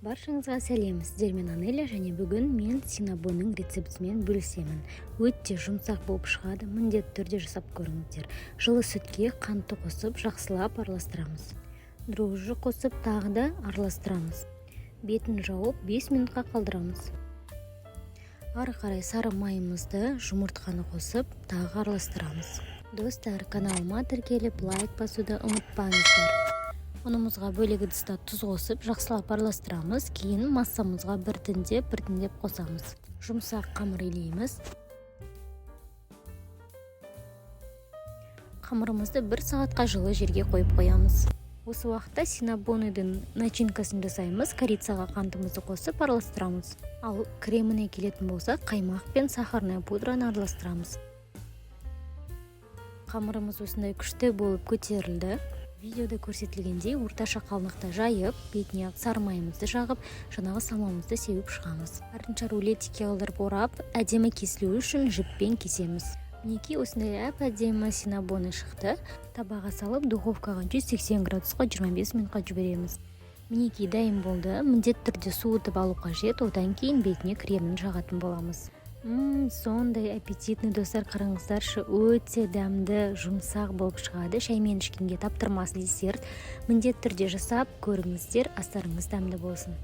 Баршаңызға сәлем! Сіздермен Анеля және бүгін мен синнабонның рецептімен бөлісемін. Өте жұмсақ болып шығады, міндетті түрде жасап көріңіздер. Жылы сүтке қантты қосып, жақсылап араластырамыз. Дрожжи қосып, тағы да араластырамыз. Бетін жауып, 5 минутқа қалдырамыз. Ары қарай сары майымызды, жұмыртқаны қосып, тағы араластырамыз. Достар, каналыма тіркеліп, лайк басуды ұмытпаңыздар. Ұнымызға бөлек ыдыста тұз қосып, жақсылап араластырамыз. Кейін массамызға біртіндеп біртіндеп қосамыз. Жұмсақ қамыр илейміз. Қамырымызды бір сағатқа жылы жерге қойып қоямыз. Осы уақытта синнабоныдың начинкасын жасаймыз. Корицаға қантымызды қосып, араластырамыз. Ал креміне келетін болсақ, қаймақ пен сахарная пудраны араластырамыз. Қамырымыз осындай күшті болып көтерілді. Видеода көрсетілгендей, орташа қалыңдықта жайып, бетіне сары майымызды жағып, жаңағы салмамызды сеуіп шығамыз. Артынша рулетикке қылдырып орап, әдемі кесілу үшін жіппен кесеміз. Мінекей, осындай әп әдемі синнабоны шықты. Табаға салып, духовкаға 180 градусқа 25 минутқа жібереміз. Мінекей, дайын болды. Міндетті түрде суытып алу қажет, одан кейін бетіне кремін жағатын боламыз. Сондай аппетитный, достар, қараңыздаршы, өте дәмді, жұмсақ болып шығады. Шаймен ішкенге таптырмас десерт. Міндетті түрде жасап көріңіздер. Астарыңыз дәмді болсын!